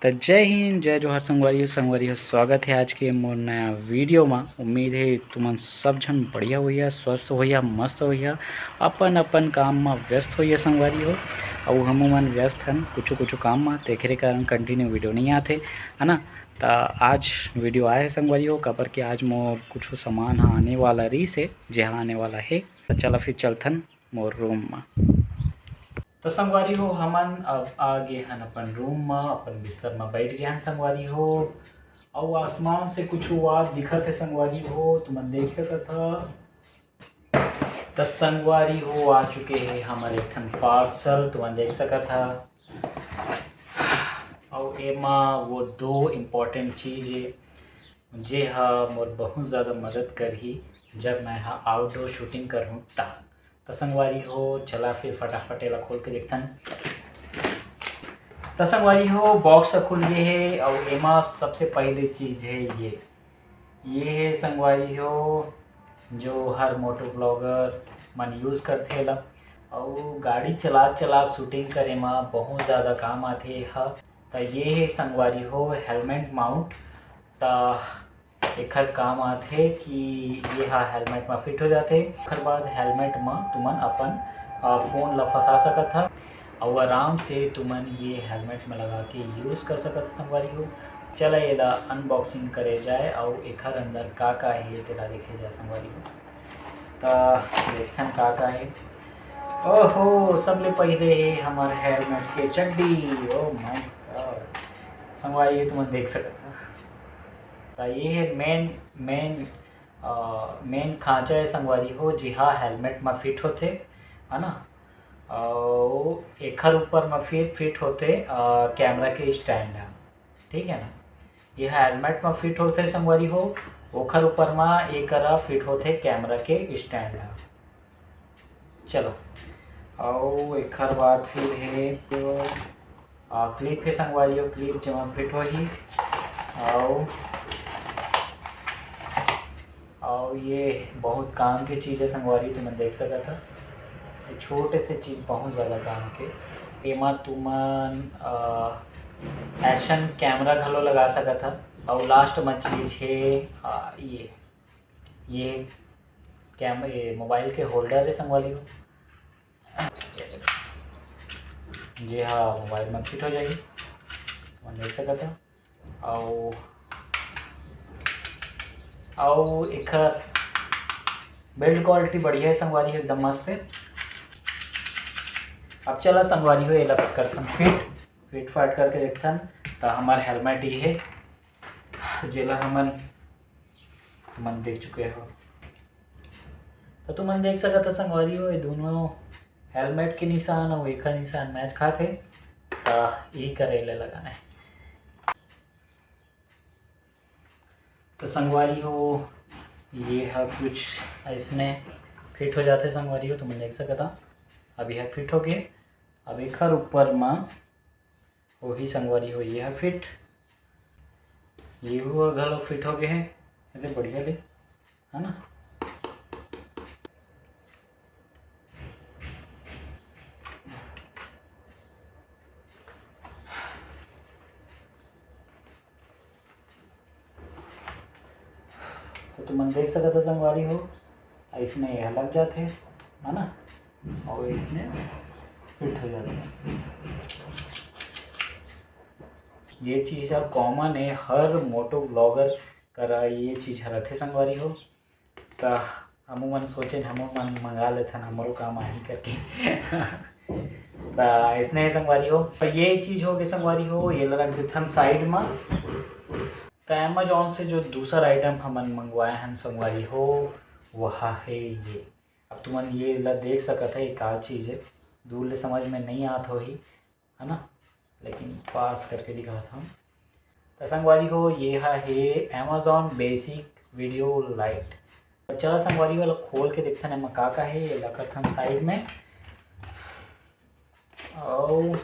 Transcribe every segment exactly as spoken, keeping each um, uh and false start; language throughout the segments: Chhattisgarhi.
त जय हिंद, जय जोहार संगवारी हो। संगवारी हो, स्वागत हे आज के मोर नया वीडियो मा। उम्मीद हे तुमन सब झन बढ़िया होइहा, स्वस्थ होइहा, मस्त होइहा, अपन अपन काम मा व्यस्त होइहा संगवारी हो। अउ हमू मन व्यस्त हन कुछु कुछु काम मा, तेखरे कारण कंटिन्यू वीडियो नइ आत हे, है ना। त आज वीडियो आए हे संगवारी हो, काबर कि आज मोर कुछु सामान ह आने वाला रहिस हे, जे ह आने वाला हे। त चला फिर चलथन मोर रूम मा। त संगवारी हो, हमन अब आ गे हन अपन रूम मा, अपन बिस्तर मा बैठ गे हन संगवारी हो। अउ आसमान से कुछु आत दिखत हे संगवारी हो, तुमन देख सकत ह। त संगवारी हो, आ चुके हे हमर एक ठन पार्सल, तुमन देख सकत ह। अउ एमा वो दो इम्पोर्टेंट चीज हे, जे ह मोर बहुत ज़्यादा मदद करही, जब मैं ह आउटडोर शूटिंग करहूँ त। त संगवारी हो, चला फिर फटाफट एला खोल के देखथन। त संगवारी हो, बॉक्स ह खुल गे हे अउ एमा सबसे पहले चीज हे ये, ये हे संगवारी हो, जो हर मोटो ब्लॉगर मन यूज़ करथे एला। अउ गाड़ी चलात चलात शूटिंग करे म बहुत ज़्यादा काम आथे ये ह। त ये हे संगवारी हो हेलमेट माउंट। त एखर काम आथे कि ये ह हेलमेट म फिट हो जाथे। ओखर बाद हेलमेट म तुमन अपन, अ, फ़ोन ल फंसा सकत ह अउ आराम से तुमन ये हेलमेट म लगा के यूज़ कर सकत ह संगवारी हो। चला एला अनबॉक्सिंग करे जाए अउ एखर अंदर का का हे तेला देखे जाए संगवारी हो। त देखथन का का हे। ओहो, सबले पहिले हे हमर हेलमेट के चड्डी। Oh my God, संगवारी हो तुमन देख सकत ह। त ये हे मेन, मेन, अ, मेन खांचा हे संगवारी हो, जिहा हेलमेट म फिट होथे, है ना। अउ एखर ऊपर म फिर फिट होथे, अ, कैमरा के स्टैंड ह, ठीक है ना। ये हेलमेट म फिट होथे संगवारी हो, ओखर ऊपर म एकरा फिट होथे कैमरा के स्टैंड ह। चलो, अउ एखर बाद फिर हे तो, आ, क्लिप हे संगवारी हो, क्लिप जेमा फिट होही। अउ, अउ ये बहुत काम के चीज़ हे संगवारी, तुमन देख सकत ह। ये छोटे से चीज़ बहुत ज़्यादा काम के। एमा तुमन, आ, एक्शन कैमरा घलो लगा सकत ह। अउ लास्ट म चीज़ हे, आ, ये, ये कैम-, ये मोबाइल के होल्डर हे संगवारी हो। जे हा मोबाइल म फिट हो जाही, तुमन देख सकत ह। अउ, अउ एखर बिल्ड क्वालिटी बढ़िया हे संगवारी हो, एकदम मस्त हे। अब चला संगवारी हो, एला करथन फिट, फिट फाट करके देखथन। त हमर हेलमेट ये हे, जेला हमन, तुमन देख चुके हो। त तुमन देख सकत ह संगवारी हो, ये दोनों हेलमेट के निशान अउ एखर निशान मैच खात हे, त यही करे ले लगाना हे। त संगवारी हो, ये ह कुछ अइसने फिट हो जाथे संगवारी हो, तुमन देख सकत ह। अब ये ह फिट हो गे, अब एखर ऊपर म ओही संगवारी हो, ये ह फिट, येहू ह घलो फिट हो गे हे, एदे बढ़िया ले, है ना। तो तुमन देख सकत हो संगवारी हो, अइसने ये लग जाथे, है ना, और इसने फिट हो जाथे। ये चीज़ ह कॉमन हे, हर मोटो ब्लॉगर करा ये चीज़ ह रथे संगवारी हो। त हमू मन सोचेन, हमू मन मंगा लेथन, हमरो काम आही करके। त अइसने हे संगवारी हो, त ये चीज़ हो गे संगवारी हो, ये ला रख देथन साइड म। त Amazon से जो दूसर आइटम हमन मंगवाए हन संगवारी हो, वह हे ये। अब तुमन ये ला देख सकत ह, ये का चीज़ हे, दूर ले समझ में नइ आत होही, है ना, लेकिन पास करके दिखात हूँ। त संगवारी हो, ये हा हे Amazon Basic Video Lite। त चला संगवारी हो, एला खोल के देखथन एमा का का हे, ये रखत हन साइड में। अउ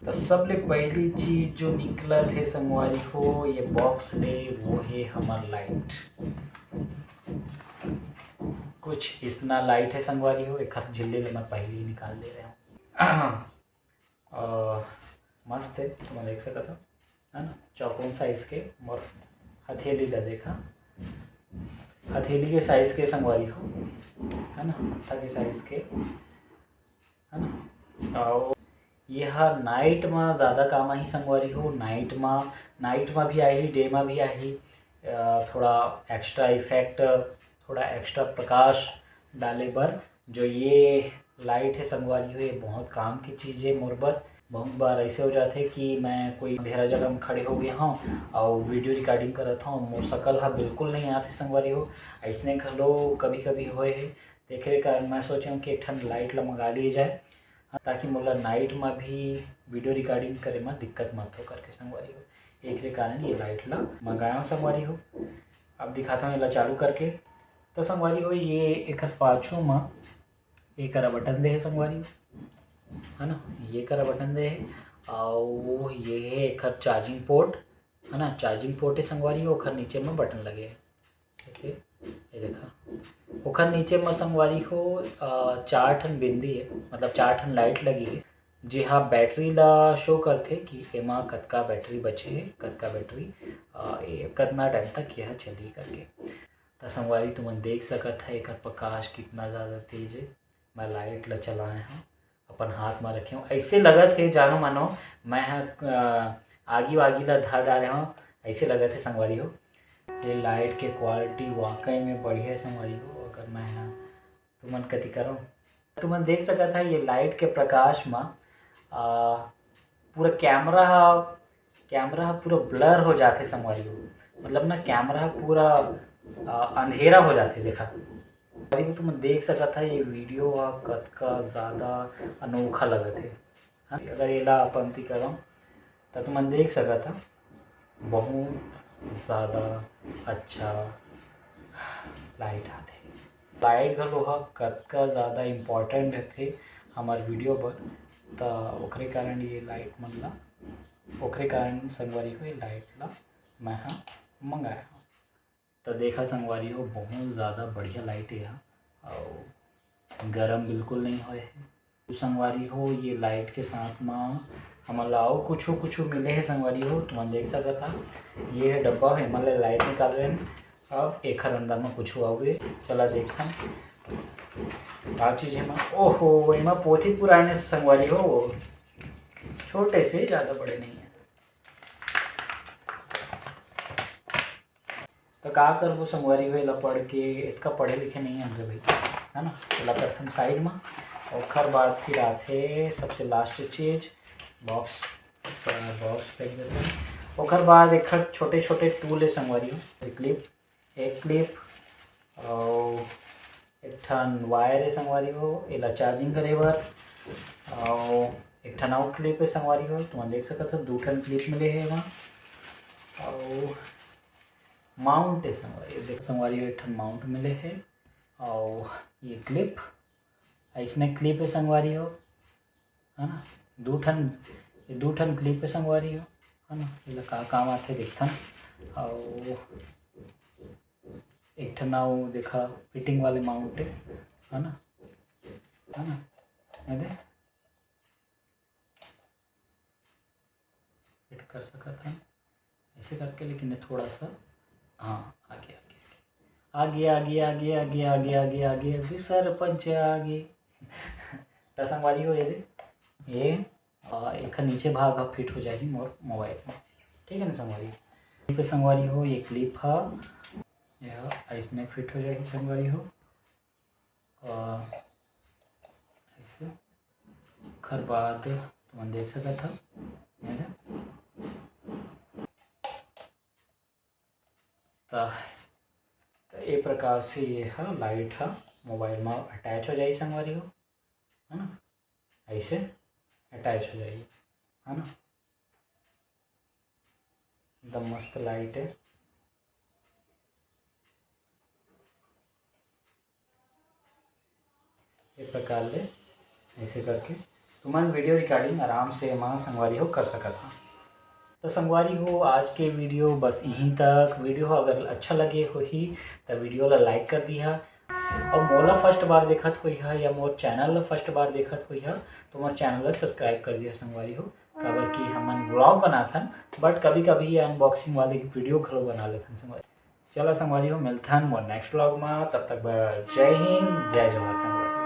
त सबले पहली चीज जो निकलत हे संगवारी हो, ये बॉक्स ले, वो हे हमर लाइट। कुछ इसना लाइट हे संगवारी हो, एखर झिल्ली ल मैं पहली ही निकाल ले रहे हूँ। अ, मस्त हे, तुमन देख सकत हो। है ना, चौकोन साइज के मोर हथेली ला देखा, हथेली के साइज के संगवारी हो, है ना, हत्था के साइज के, है ना। और ये हा नाइट में ज़्यादा काम आही संगवारी हो, नाइट में, नाइट में भी आही, डे में भी आही। अ, थोड़ा एक्स्ट्रा इफेक्ट, थोड़ा एक्स्ट्रा प्रकाश डाले बर जो ये लाइट है संगवारी हो, ये बहुत काम की चीज़ है मोर बर। बहुत बार ऐसे हो जाते कि मैं कोई अंधेरा जगह में खड़े हो गए हूँ और वीडियो रिकॉर्डिंग करत हूँ, मोर शकल हा बिल्कुल नहीं आते संगवारी हो। ऐसने घलो कभी कभी होए है, तेखरे कारण मैं सोचे हूँ कि एक ठन लाइट ला मंगा लिए जाए, हाँ, ताकि मोला नाइट में भी वीडियो रिकॉर्डिंग करे में दिक्कत मत हो करके संगवारी हो। एकरे कारण ये लाइट ला मंगाया हूँ संगवारी हो। अब दिखाता हूँ एला चालू करके। तो संगवारी हो, ये एकर पाछू में ये करा बटन दे है संगवारी हो, है ना, ये करा बटन दे है। और ये है एकर चार्जिंग पोर्ट, है ना, चार्जिंग पोर्ट है संगवारी हो, ओकर नीचे में बटन लगे है। ओके, ये देखा, ओकर नीचे में संगवारी हो, अ, चार ठन बिंदी है, मतलब चार ठन लाइट लगी है, जे हा बैटरी ला शो करथे कि एमा कतका बैटरी बचे है, कतका बैटरी, अ, ये कतना टाइम तक यह चलही करके। त संगवारी, तुमन देख सकत है एकर प्रकाश कितना ज़्यादा तेज है। मैं लाइट ला चलाए हूँ, अपन हाथ में रखे हूँ, ऐसे लगत है जानो मानो मैं ह, अ, आगी वागी ला धर डारे हूँ, ऐसे लगत है संगवारी हो। ये लाइट के क्वालिटी वाकई में बढ़िया है संगवारी हो। अगर मैं ह तुमन कति करो, तुमन देख सकत है ये लाइट के प्रकाश में, आ, पूरा कैमरा हा, कैमरा हा पूरा ब्लर हो जाथे संगवारी हो, मतलब ना कैमरा हा पूरा, आ, अंधेरा हो जाथे। देखा संगवारी हो, तुमन देख सकत है ये वीडियो हा कतका ज़्यादा अनोखा लगत है। हाँ, अगर एला अपन ती करम त तुमन देख सकत ह, बहुत ज़्यादा अच्छा लाइट आथे। लाइट घलो ह कतका ज़्यादा इम्पोर्टेंट रथे हमर वीडियो बर, त ओकरे कारण ये लाइट मन ला, ओकरे कारण संगवारी हो ये लाइट ला मैं ह मंगाया हूँ। त देखा संगवारी हो, बहुत ज़्यादा बढ़िया लाइट हे, अउ गरम बिल्कुल नहीं होए हे। तो संगवारी हो, ये लाइट के साथ मा हमन ला अउ कुछु कुछु मिले हे संगवारी हो, तुमन देख सकत हा। ये हे डब्बा, एमा ले लाइट निकाल रहे हैं। अब एखर अंदर मा कुछु अउ हे, चला देखथन का चीज़ हे एमा। ओहो, एमा पोथी पुराने संगवारी हो, छोटे से, ज़्यादा बड़े नहीं है। तो का करबो संगवारी हो, एला पढ़ के, इतका पढ़े लिखे नहीं हन रे भाई, है ना। एला करथन साइड में। ओखर बाद फिर आथे सबसे लास्ट चीज, बॉक्स, बॉक्स फेंक देथन। ओखर बाद एक छोटे छोटे टूल है संगवारी हो, एक क्लिप, एक क्लिप, और एक ठन वायर है संगवारी हो, एला चार्जिंग करे बर, और एक ठन और क्लिप है संगवारी हो, तुमन देख सकत हो, दू ठन क्लिप मिले हे एमा, और माउंट है संगवारी हो, देख संगवारी हो, एक ठन माउंट मिले हे, और ये क्लिप, ऐसने क्लिप है संगवारी हो, है ना, दू ठन, ये दू ठन क्लिप है संगवारी हो, है ना, एला का काम आथे देखथन, और एक ठन अउ देखा फिटिंग वाले माउंट है, है ना, है ना, ये दे, फिट कर सकत हन ऐसे करके, लेकिन ये थोड़ा सा, हाँ, आगे, आगे, आगे, आगे, आगे, आगे, आगे, आगे, आगे, आगे, सरपंच आगे। त संगवारी हो, ये दे, ये, आ, एखर नीचे भाग ह फिट हो जाही मोर मोबाइल में, ठीक है ना संगवारी? ये पे संगवारी हो, ये क्लिप ह, ये ऐसने फिट हो जाही संगवारी हो। अ, ऐसे। ओखर बाद तुमन देख सकत हव, है ना? त, त ए प्रकार से ये ह लाइट ह मोबाइल म अटैच हो जाही संगवारी हो, है ना? ऐसे अटैच हो जाही, है ना? एकदम मस्त लाइट है। ये प्रकार ले ऐसे करके तुमन वीडियो रिकॉर्डिंग आराम से एमा संगवारी हो कर सकत हा। तो संगवारी हो, आज के वीडियो बस यहीं तक। वीडियो अगर अच्छा लगे होही तो वीडियो ला लाइक कर दिहा, और मोला फर्स्ट बार देखत होइहा या मोर चैनल ला फर्स्ट बार देखत होइहा तो मोर चैनल ला सब्सक्राइब कर दिहा संगवारी हो। काबर कि हमन व्लॉग बनाथन, बट कभी कभी अनबॉक्सिंग वाले वीडियो घलो बना लेथन संगवारी। चला संगवारी हो, मिलथन मोर नेक्स्ट व्लॉग मा। तब तक बर जय हिंद, जय जोहार संगवारी।